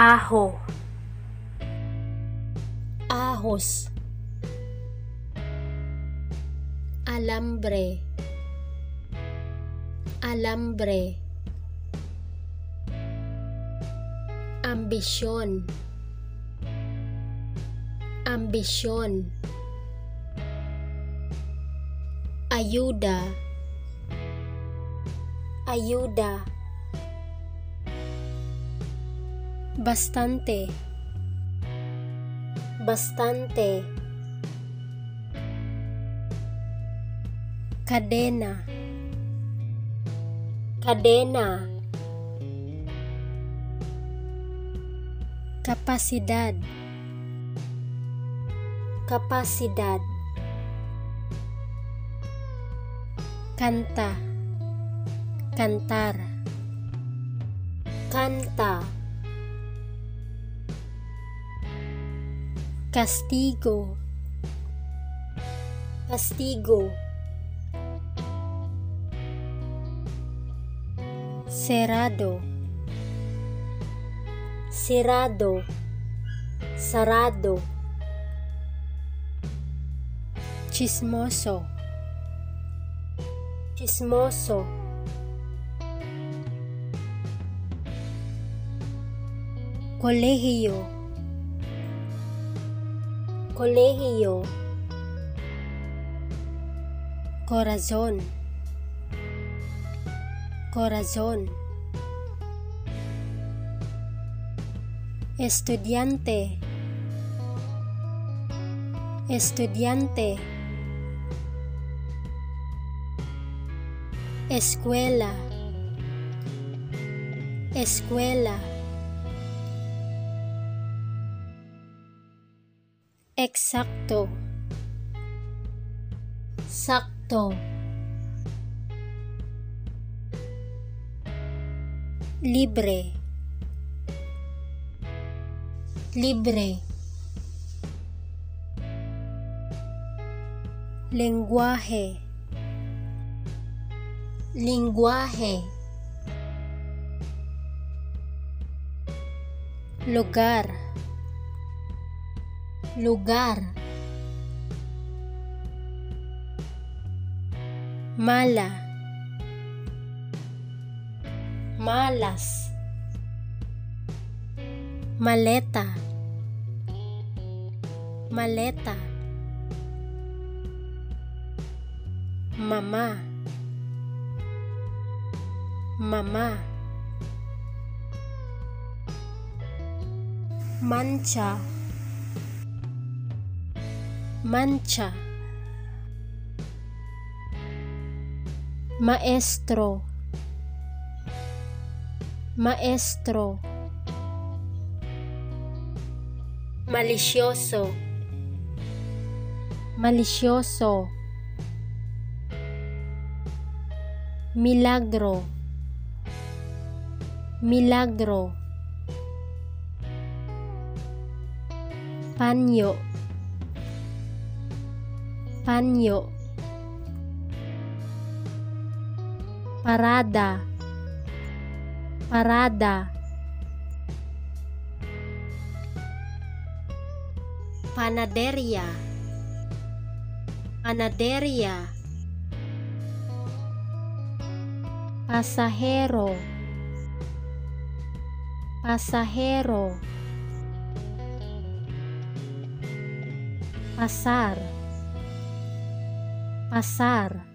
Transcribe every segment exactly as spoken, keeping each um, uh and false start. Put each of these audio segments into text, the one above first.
Aho. Ahos. Alambre. Alambre. Ambisyon. Ambisyon. Ayuda. Ayuda. Bastante. Bastante. Kadena. Kadena. Kapasidad. Kapasidad. Kanta. Kantar. Kanta. Kastigo. Kastigo. Serado. Sirado. Sarado. Chismoso. Chismoso. Kolehiyo. Kolehiyo. Corazon. Corazon. Estudyante. Estudyante. Eskwela. Eskwela. Eksakto. Sakto. Libre. Libre. Lengguwahe. Lingwahe. Lugar. Lugar. Mala. Malas. Maleta. Maleta. Mama. Mama. Mancha. Mancha. Maestro. Maestro. Malisyoso. Malisyoso. Milagro. Milagro. Panyo. Panyo. Parada. Parada. Panaderya. Panaderya. Pasahero. Pasahero. Pasar. Pasar.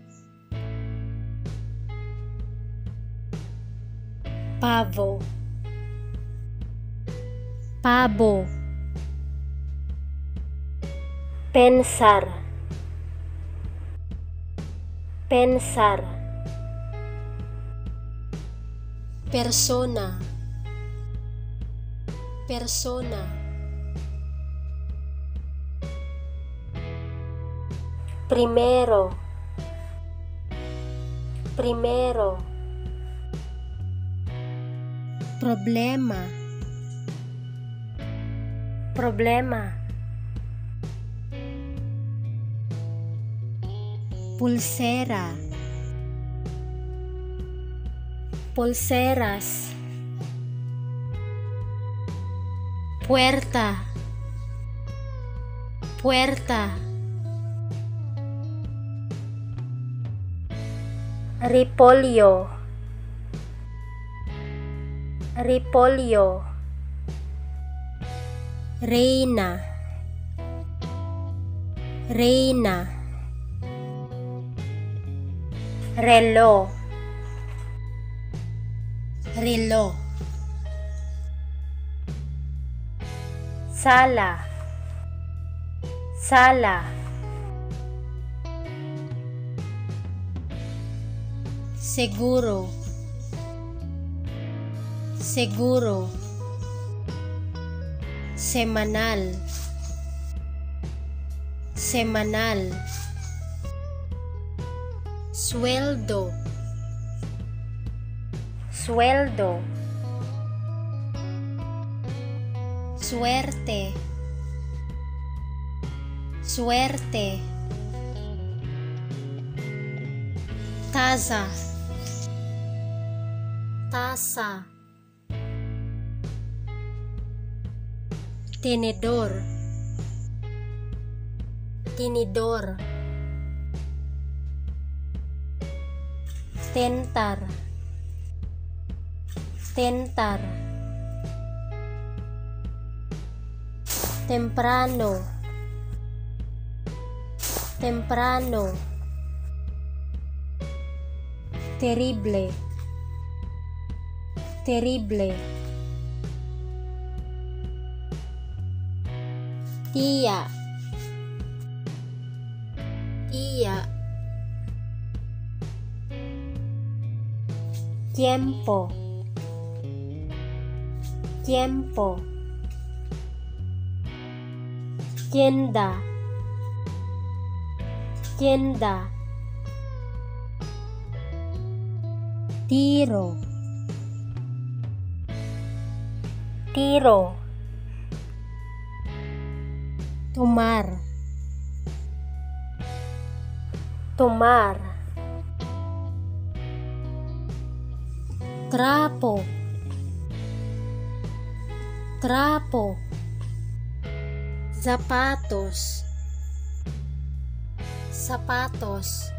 Pavo. Pabo. Pensar. Pensar. Persona. Persona. Primero. Primero. Problema. Problema. Pulsera. Pulseras. Puerta. Puerta. Repolyo. Repolyo. Reyna. Reyna. Relo. Relo. Sala. Sala. Seguro. Seguro. Semanal. Semanal. Suweldo. Suweldo. Suwerte. Suwerte. Taza. Tasa. Tenedor. Tenedor. Tentar. Tentar. Temprano. Temprano. Terrible. Terrible. Tiya. Tiya. Tiempo. Tiempo. Tienda. Tienda. Tiro. Tiro. Tumar. Tumar. Trapo. Trapo. Zapatos. Sapatos.